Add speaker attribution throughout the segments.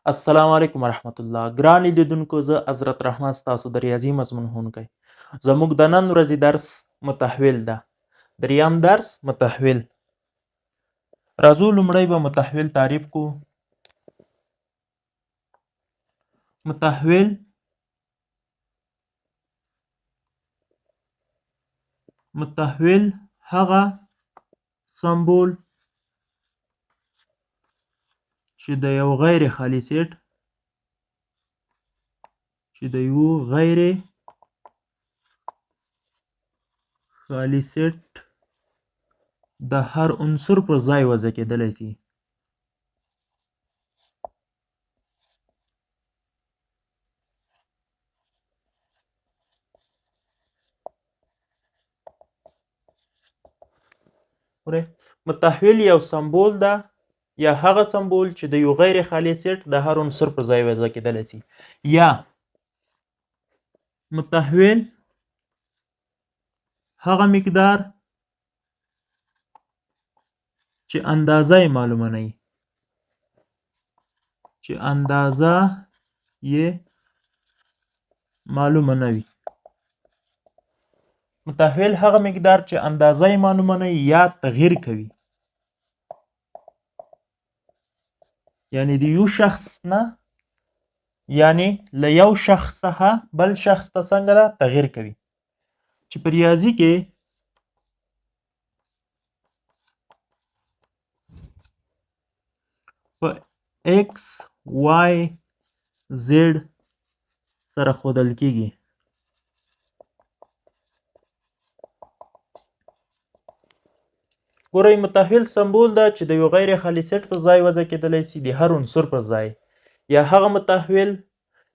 Speaker 1: السلام علیکم ورحمت الله ګران لیدونکو، زه حضرت رحمت ستاسو د ریاضي مضمون ښوونکی. زموږ د نن ورځې درس متحول ده، دریم درس متحول. راځو لومړی به متحول تعریف کو. متحول هغه سمبول چې د یو غیر خالي سیټ چې د یو غیر خالي سیټ د هر عنصر پر ځای وضع کېدلی شي. متحول یو سمبول ده یا هغه سمبول چې د یو غیر خالي سیټ د هر عنصر پر ځای وضع کېدلی شي، یا متحول هغه مقدار چې اندازه یې معلومه نه وي، چې اندازه یې معلومه نه وي. متحول هغه مقدار چې اندازه یې معلومه نه وي یا تغییر کوي، یعنی د یو شخص نه، یعنی له یو شخص څخه بل شخص ته څنګه ده تغییر کوي، چې په ریاضي کې په x y z سره ښودل کیږي. ګورئ متحول سمبول ده چې د یو غیر خالي سیټ په ځای وضع کېدلی سي، د هر عنصر په ځای، یا هغه متحول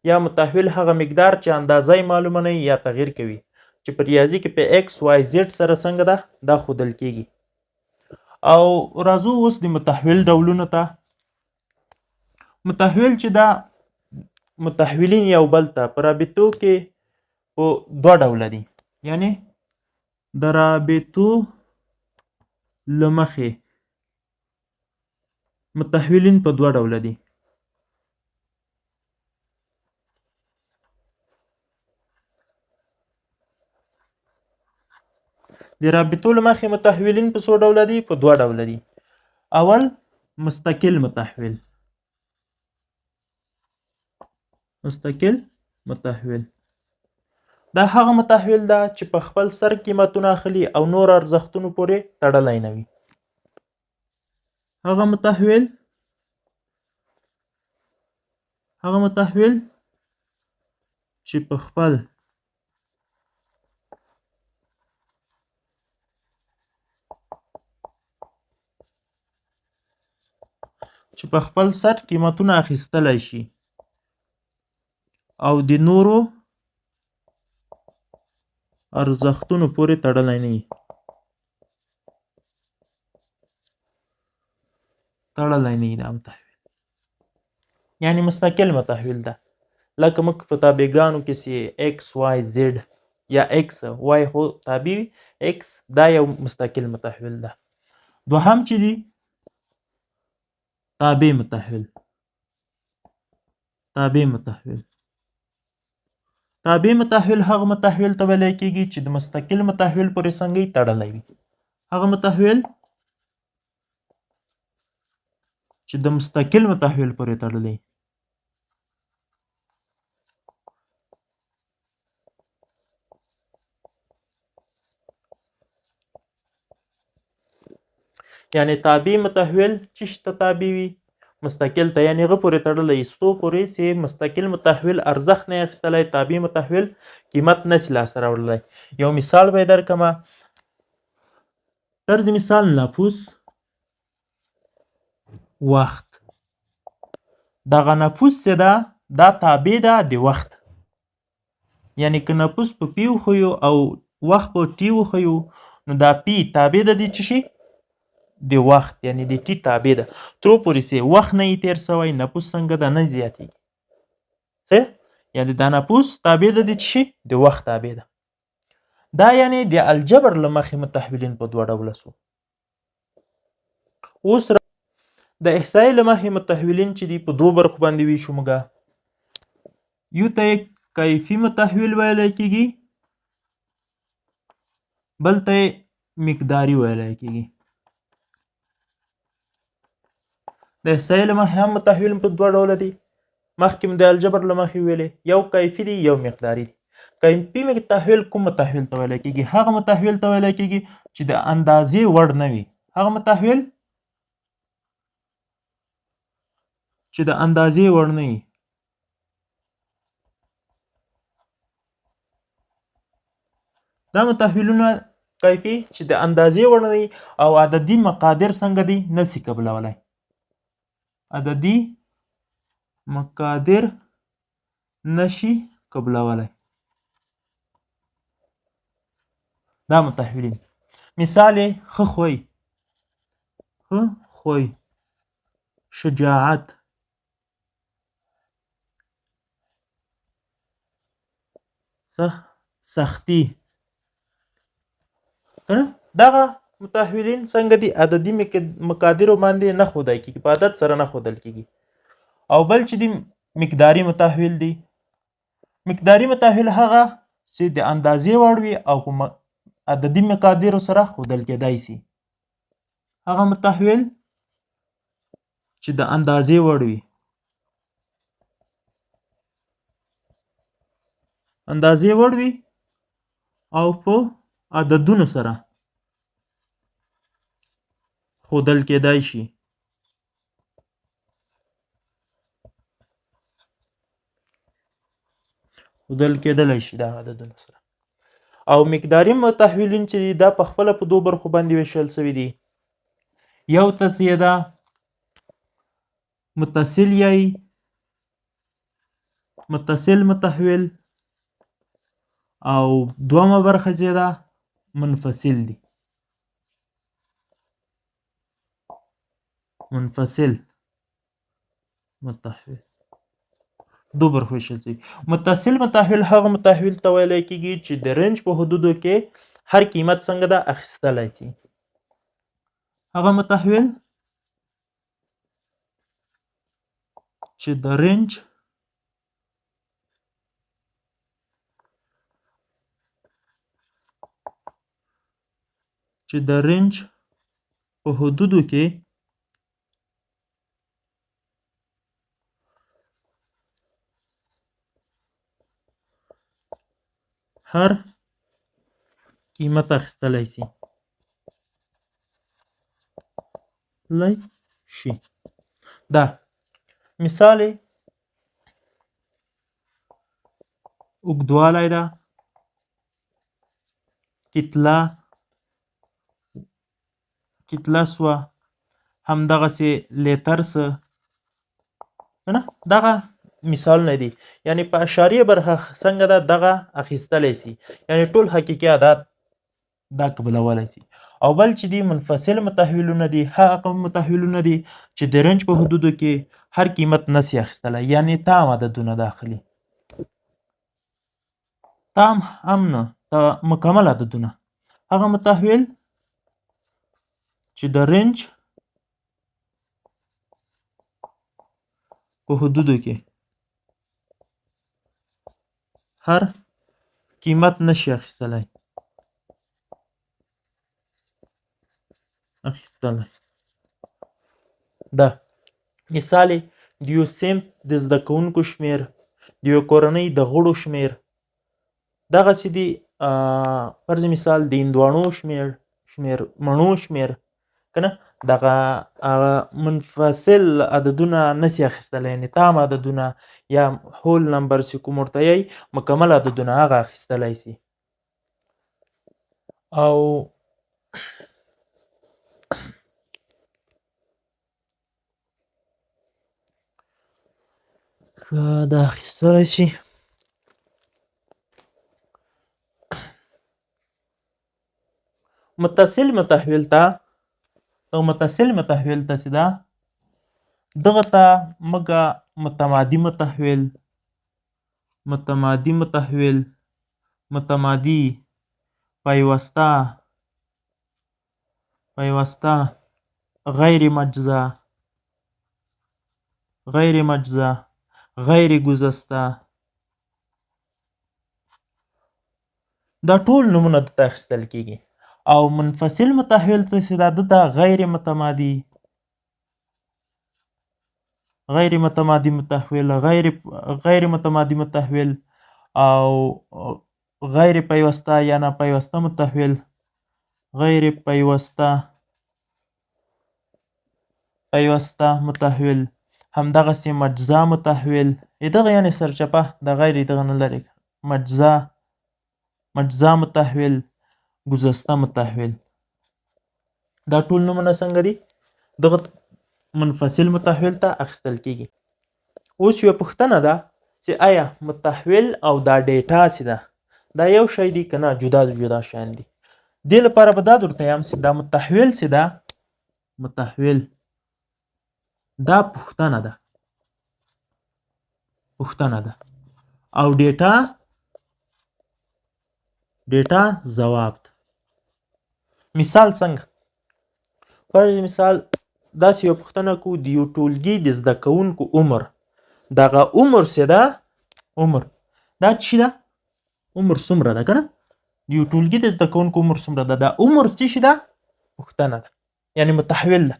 Speaker 1: یا متحول هغه مقدار چې اندازه یې معلومه نه وي یا تغییر کوي، چې په ریاضي کې په x y z سره څنګه ده دا ښودل کیږي. او راځو اوس د متحول ډولونو ته. متحول چې دا متحولین یو بل ته په رابطو کې په دوه ډوله دي، یعنی د رابطو له مخې متحولین په دوه ډوله دي. د رابطو له مخې متحولین په څو ډوله دي؟ په دوه ډوله دي. اول مستقل متحول، مستقل متحول دا هغه متحول ده چې په خپل سر قیمتونه اخلي او نور ارزښتونو پورې تړلی نه وي. هغه متحول چې په خپل سر قیمتونه اخیستلی شي او د نورو ارزښتونو پورې تړلی نه وي، دا متحول یعنی مستقل متحول ده. لکه موږ په تابعګانو کې چې x y z یا x y خو تابع وي، x دا یو مستقل متحول ده. دوهم چې دي تابع متحول، تابع متحول تابع متحول هغه متحول ته ویل کېږي چې د مستقل متحول پورې څنګه تړلی وي. هغه متحول چې د مستقل متحول پورې تړلی، یعنی تابع متحول چې ته تابع وي مستقل ته، یعنی هغه پورې تړلی څو پورې چې مستقل متحول ارزښت نه اخیستلی، تابع متحول قیمت نه سي لاسته راوړلی. یو مثال به یې درکړم. طرز مثال نفوس وخت، دغه نفوس چې ده دا تابع ده د وخت، یعنی که نفوس په پی وښیو او وخت په ټي وښیو نو دا پی تابع ده د څه شي؟ د وخت، یعنی د ټي تابع ده. تر پورې چې وخت نه یې تېر سوی نفوس څنګه ده نه زیاتېږي، څه یعنی دا نفوس تابع ده د څه شي؟ د وخت تابع ده. دا یعنی د الجبر له مخې متحولین په دوه ډوله سو. اوس د احصایې له مخې متحولین چې دي په دوو برخو باندې ویشو موږ. یو ته یې کیفي متحول ویلی کېږي، بل ته یې مقداري ویلی کېږي. د احصایې له مخې هم متحول په دوه ډوله دي. مخکې مو د الجبر له مخې ویلې، یو کیفي دی یو مقداري دی. کیفي متحول کوم متحول ته ویلی کېږي؟ هغه متحول ته ویلی کېږي چې د اندازې وړ نه وي. هغه متحول چې د اندازې وړ نه وي. دا متحولونه کیفي چې د اندازې وړ نه وي او عددي مقادیر څنګه دي نسي قبلولی. عددي مقادیر نشي قبلولی دا متحولین. مثال یې ښه خوی، ښه خوی، شجاعت، سختی. دغه متحولین څنګه دي؟ عددي مقادیرو باندې نه ښودل کېږي، په عدد سره نه ښودل کېږي. او بل چې دي مقداري متحول دي. مقداري متحول هغه چې د اندازې وړ وي او په عددي مقادیرو سره ښودل کېدای سي. هغه متحول چې د اندازې وړ وي، اندازې وړ وي او په عددونو سره ښودل کېدای شي. ښودل کېدلی شي دا عددونو سره. او مقداري متحولین چې دي دا په خپله په دوو برخو باندې ویشل سوي دي. یو ته څه ده متصل یی، متصل متحول، او دومه برخه چې ده منفصل دي، منفصل متحول. دو برخو ویشل شوي. متصل متحول هغه متحول ته ویلی کېږي چې د رنج په حدودو کې هر قیمت څنګه ده اخیستلی شي. هغه متحول چې د رنج په حدودو کې هر قیمت اخیستلی شي لای شي. دا مثال یې اوږدوالی ده، کتله، کتله سوه، همدغسې لیتر څه که نه، دغه مثالونه دي. یعنی په اشاریه برخه څنګه ده دغه اخیستلی سي، یعنی ټول حقیقي اعداد دا قبلولی سي. او بل چې دي منفصل متحولونه دي، هغه متحولونه دي چې د رنج په حدودو کې هر قیمت نسي اخیستلی، یعنی تام عددونه داخلي، تام هم نه، مکمل عددونه. هغه متحول چې د رنج په حدودو کې هر قیمت نشي اخیستلی اخیستلی. دا مثال یې د یو صنف د زده کوونکو شمېر، د یو کورنۍ د غړو شمېر، دغسې دي. فرض مثال د هندواڼو شمېر، مڼو شمېر که نه، دغه منفصل عددونه نسي اخیستلی، یعنې تام عددونه یا هول نمبر چې کوم ورته یی مکمل عددونه هغه اخیستلی سي. او دا اخیستلی شي. متصل متحول ته، متصل متحول ته چې ده دغه ته موږ متمادي متحول، متمادي متحول، متمادي، پیوسته، پیوسته، غیر مجزا، غیر مجزا، غیر گذشته، دا ټول نومونه دته اخیستل کیږي. او منفصل متحول څه چې ده، دته غیر متمادي، غیر متمادي متحول، غیر متمادي متحول او غیر پیوسته یا ناپیوسته متحول، غیر پیوسته پیوسته متحول، همدغسې مجزا متحول. دغه یعنې سرچپه د غیر دغه نه لري، مجزا، مجزا متحول، گذشته متحول. دا ټول نومونه څنګه دي؟ دغه منفصل متحول ته اخیستل کیږي. اوس یوه پوښتنه ده چې آیا متحول او دا ډیټا چې ده دا یو شی دی که نه جدا جدا شیان دي؟ دې لپاره به دا درته یم چې دا متحول چې ده، متحول دا پوښتنه ده، پوښتنه ده، او ډیټا، ډیټا ځواب ده. مثال څنګه؟ فرض مثال داسې یوه پوښتنه کوو، د یو ټولګي د زده کوونکو عمر، دغه عمر څه ده؟ عمر دا څه ده؟ عمر څومره ده که نه؟ د یو ټولګي د زده کوونکو عمر څومره ده؟ دا عمر څه شي ده؟ پوښتنه ده، یعنې متحول ده.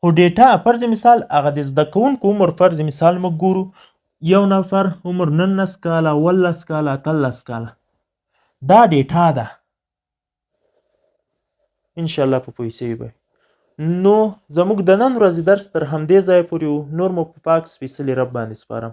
Speaker 1: خو ډیټا فرض مثال هغه د زده کوونکو عمر، فرض مثال موږ ګورو یو نفر عمر 19 کاله، 18 کاله، 18 کاله، دا ډیټا ده. انشاءالله په پوه سوي به. نو زموږ د نن ورځې درس تر همدې ځایه پورې و. نور مو په پاک سپېڅلي رب باندې سپارم.